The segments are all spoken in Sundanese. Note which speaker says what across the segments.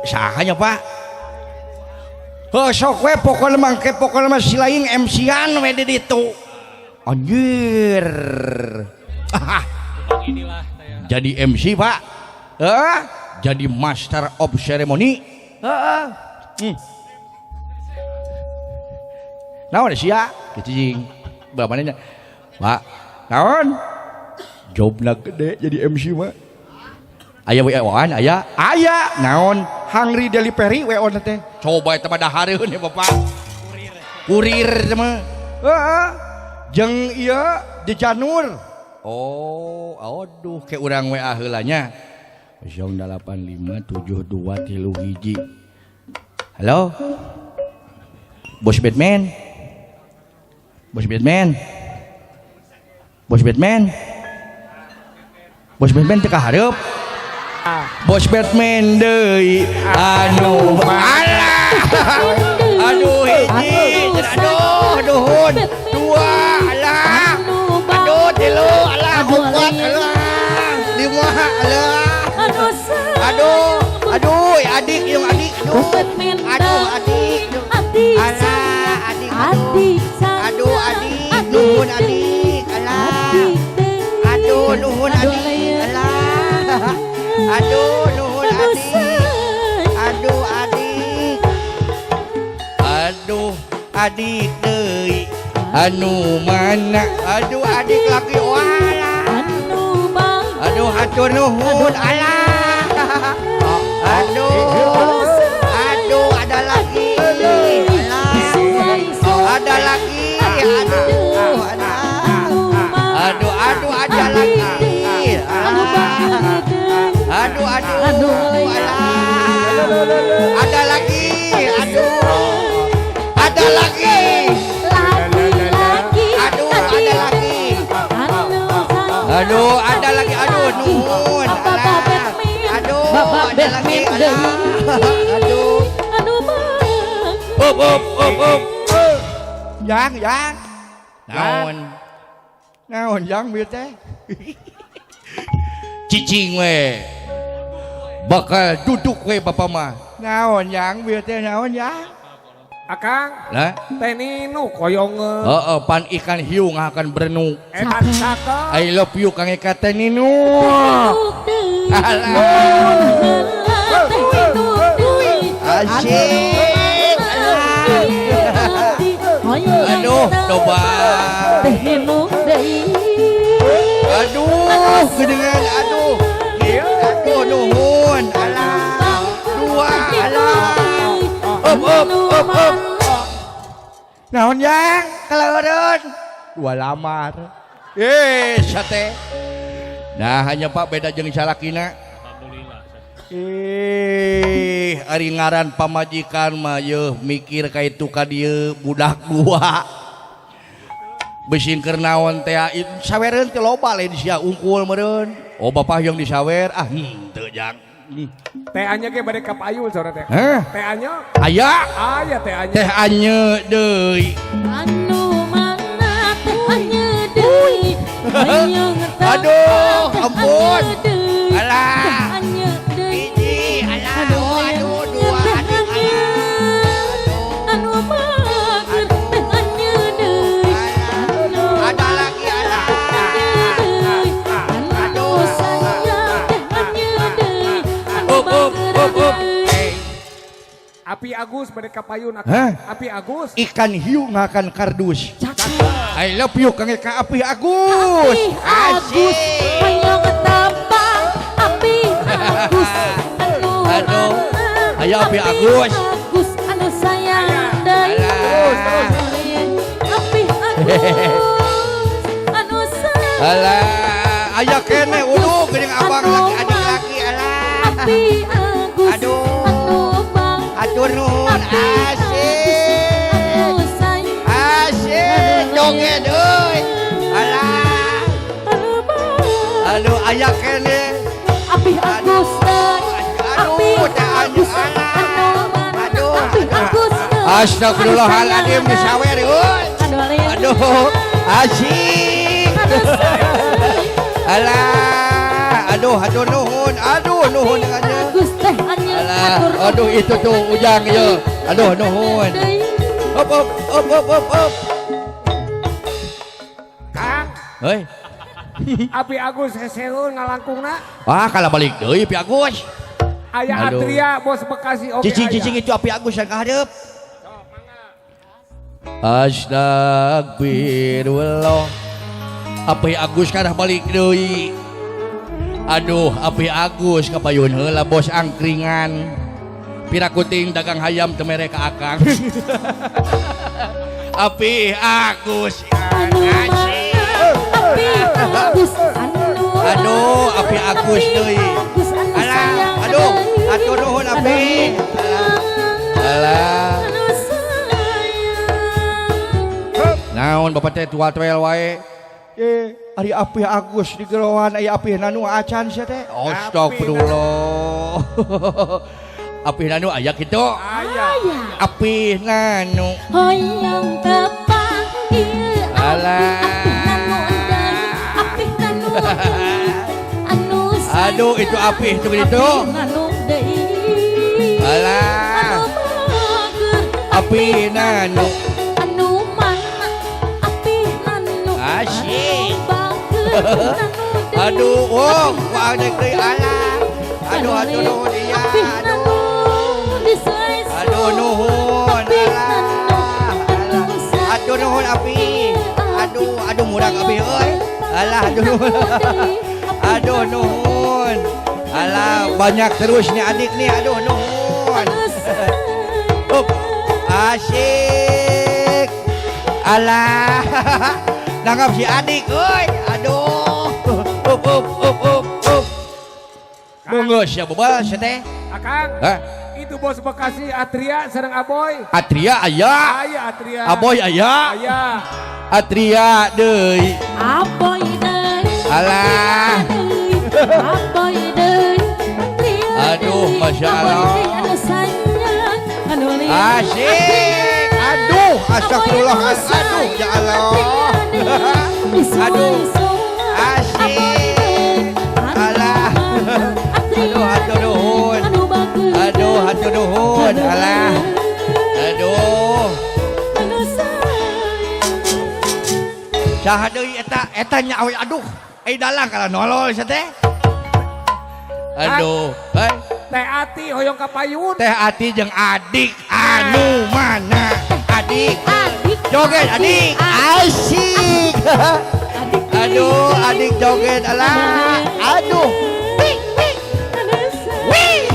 Speaker 1: Saha nya, Pak? Heuh, sok we pokona mah, engke pokona mah silaing MC-an we di ditu. Anjir. Ah,
Speaker 2: Inilah saya.
Speaker 1: Jadi MC, Pak. Heeh, jadi master of ceremony. Heeh. Naon sia? Kitu bapaknya. Pak, naon? Jobna gede jadi MC mah. Aya WO-an, aya? Aya. Naon? Hungry Delivery WO na teh. Coba eta mah dahareun ya, Bapak. Kurir teh mah. Heeh. Jeung ieu di Janur. Oh, aduh, ke urang WA heula nya. 085 72 31. Halo. Bos Batman. Bos Batman. Bos Batman. Bos Batman teu kahareup. Bos Batman deui anu alah. Aduh, hiji, aduh, nuhun. Dua, alah. Aduh, tilu, alah, opat, alah. Lima, alah. Aduh, aduh, adik, yung adik, aduh. Aduh, adik. Alah, adik, aduh. Aduh, adik, nuhun adik, alah. Aduh, nuhun adik, alah. Aduh, nuhun adik. Aduh, adik. Aduh, adik deui. Anu mana? Aduh, adik lagi, walah. Aduh, hatur nuhun, alah. Aduh, aduh, ada lagi. Alah. Ada lagi. Aduh, alah. Aduh, aduh, ada lagi. Alah. Aduh, aduh, alah. Ada lagi. Aduh. Ada lagi. Aduh, ada lagi. Aduh, ada lagi. Aduh, nuhun. Alah. Aduh, ada lagi. Alah. Aduh. Up, up, up, up. Yang, yang. Naon? Naon yang bieu teh? Cicing we. Bakal duduk we bapak mah. Naon yang bieu teh, naon yang?
Speaker 3: Akang,
Speaker 1: Lah,
Speaker 3: Teh Ninu koyongeun.
Speaker 1: Heeh, pan ikan hiu ngahakan berenuk.
Speaker 3: Eta cakep.
Speaker 1: I love you Kang Eka Teh Ninu. Alah. Asyik. Aduh, coba. Aduh, gedengan, aduh. Aduh, nuhun. Alah. Dua, alah. Up, up, up, up. Naon yang? Kalaureun. Dua lamar. Eh, sate. Nah, hanya Pak beda jeung salakina.
Speaker 2: Alhamdulillah.
Speaker 1: Eh, ari ngaran pamajikan mah yeuh mikir ka itu ka dieu, budak dua. Besing keur naon teh sawereun teh loba lain sia ungkul meureun. Oh, bapak yang disawer, ah henteu jang.
Speaker 3: Teh Anya ge bade ka payun saudara teh.
Speaker 1: Hah?
Speaker 3: Teh Anya?
Speaker 1: Aya.
Speaker 3: Aya Teh Anya.
Speaker 1: Teh Anye deui.
Speaker 4: Anu mana teh Anye deui?
Speaker 1: Aduh, ampun. Alah.
Speaker 4: Anye deui.
Speaker 1: Hiji, alah, oh, aduh, dua, aduh, alah.
Speaker 4: Anu mager teh Anye deui.
Speaker 1: Aduh. Ada lagi, alah.
Speaker 4: Anu sayang teh Anye deui. Anu
Speaker 1: Up, up, up, up.
Speaker 4: deui.
Speaker 3: Api Agus bade ka payun akang.
Speaker 1: Hah?
Speaker 3: Api Agus.
Speaker 1: Ikan hiu ngakan kardus.
Speaker 4: Cakep.
Speaker 1: I love you Kang Eka Api Agus.
Speaker 4: Api Agus.
Speaker 1: Asik.
Speaker 4: Hoyong tapang Api Agus. Anu
Speaker 1: Aduh. Ayo, Api Agus.
Speaker 4: Agus anu sayang deui.
Speaker 1: Alah.
Speaker 4: Api Agus anu sayang.
Speaker 1: Alah, aya kene uduh geuning abang lagi adik lagi, alah.
Speaker 4: Api Agus.
Speaker 1: Aduh.
Speaker 4: Anu bang.
Speaker 1: Atur nuhun,
Speaker 4: Api
Speaker 1: asik.
Speaker 4: Anu sayang.
Speaker 1: Asik, joget euy. Alah.
Speaker 4: Anu bang.
Speaker 1: Aduh, aya kene.
Speaker 4: Api Agus deui.
Speaker 1: Aduh,
Speaker 4: Api
Speaker 1: teh
Speaker 4: Agus
Speaker 1: alah.
Speaker 4: anu mana?
Speaker 1: Aduh,
Speaker 4: Api
Speaker 1: aduh.
Speaker 4: Agus deui.
Speaker 1: Astagfirullahaladzim disawer euy.
Speaker 4: Aduh,
Speaker 1: Aduh, asik.
Speaker 4: Anu sayang.
Speaker 1: Alah, aduh, aduh nuhun, aduh nuhun aja.
Speaker 4: Agus teh Anye.
Speaker 1: Alah. Aduh itu tuh Ujang ya. Aduh nuhun. Op op op op op op.
Speaker 3: Kang.
Speaker 1: Hei.
Speaker 3: Api Agus heseun ngalangkungna.
Speaker 1: Ah kalah balik deui Api Agus.
Speaker 3: Aya Atria bos Bekasi oke.
Speaker 1: Cicing-cicing itu Api Agus yang kahareup. Astagfirullah. Api Agus kalah balik deui. Aduh Api Agus kapayun heula bos angkringan. Pira kuting dagang hayam teu mere ka akang. Api Agus. Aduh Api Agus deui. Alah, aduh, atur nuhun Api. Alah. Naon bapak teh tual-tuel wae. Ari Api Agus di geroan aya Api Nanu acan sia teh. Astagfirullah. Api Nanu aya kitu?
Speaker 3: Aya.
Speaker 1: Api Nanu.
Speaker 4: Hoyong tepanggil.
Speaker 1: Alah. Aduh itu api itu begitu. Alah. Api Nanu.
Speaker 4: Anu mana api Nanu.
Speaker 1: Asyik. Aduh, wow, wah deui alah. Aduh aduh nuhun iya. Aduh. Aduh nuhun alah. Aduh nuhun api. Aduh aduh murang api euy. Alah aduh nuhun. Aduh nuhun. Alah banyak terus nih adik nih. Aduh nuhun. Up. Asyik. Alah. Nangkap si adik euy. Aduh. Up up up up up. Monggo sia bebal sia teh.
Speaker 3: Akang.
Speaker 1: Hah?
Speaker 3: Itu bos Bekasi Atria sareng Aboy.
Speaker 1: Atria aya.
Speaker 3: Aya Atria.
Speaker 1: Aboy aya.
Speaker 3: Aya.
Speaker 1: Atria deui.
Speaker 4: Aboy deui.
Speaker 1: Alah.
Speaker 4: Aboy deui.
Speaker 1: Aduh, Masya Allah. Asyik. Aduh, astagfirullah. Aduh, ya Allah. Aduh. Asyik. Alah. Aduh, aduh nuhun. Aduh, aduh nuhun. Alah. Aduh. Saha deui eta? Eta nya awe aduh. Ai dalang kalah nolol sia teh. Aduh, hei.
Speaker 3: Teh Ati hoyong ka payun.
Speaker 1: Teh Ati jeung adik anu mana? Adik. Joget adik. Asyik. Aduh, adik joget alah. Aduh. Wih.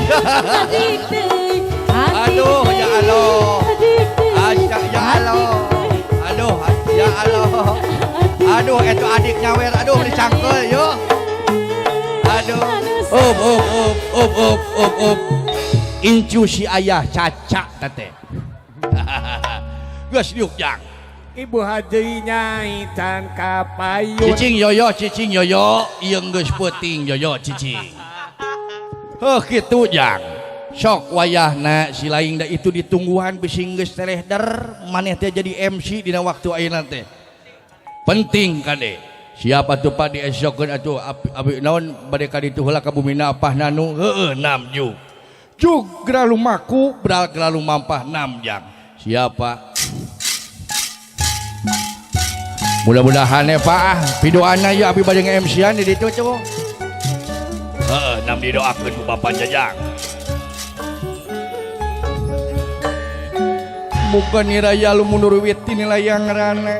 Speaker 1: Aduh, ya Allah. Asyik ya Allah. Aduh, ya Allah. Aduh, itu adik nyawer. Aduh, dicangkel yuk. Aduh. Up up up up up up up. Incu si ayah caca tete. Geus diuk jang.
Speaker 3: Ibu haji nyai can ka payun.
Speaker 1: Cicing yoyo, cicing yoyo, ieu geus peuting yoyo cicing. Heuh kitu jang. Sok wayahna si laing da itu ditungguan bisi geus tereh der maneh teh jadi MC dina waktu ayeuna teh. Penting kade. Siapa tuh Pak diesokeun atuh abi naon bade ka ditu heula ka bumina apah nanu heueuh nam juk. Juk geura lumaku bral geura lumampah nam jang. Siapa? Mudah-mudahan ya Pak pidoana ya abi bade nge-MC-an di ditu coba. Heueuh nam didoakeun ku Bapak Jajang. Muga niraya lumunur witi nilayang rana.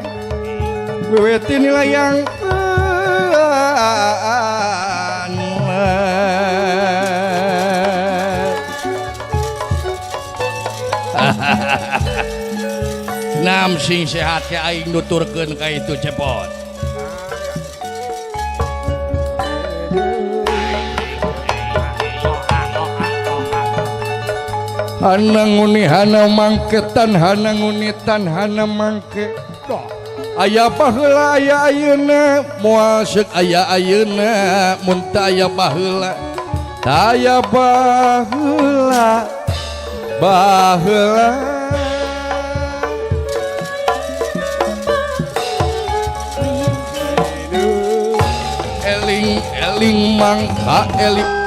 Speaker 1: Wiwiti nilayang Nam sing sehat ke aing nuturkeun ka itu cepot. Hana nguni hana mangketan hana ngunitan hana mangke. Aya baheula aya ayeuna moal seuk aya ayeuna mun teu aya baheula. Aya baheula baheula. Eling eling mangka eling.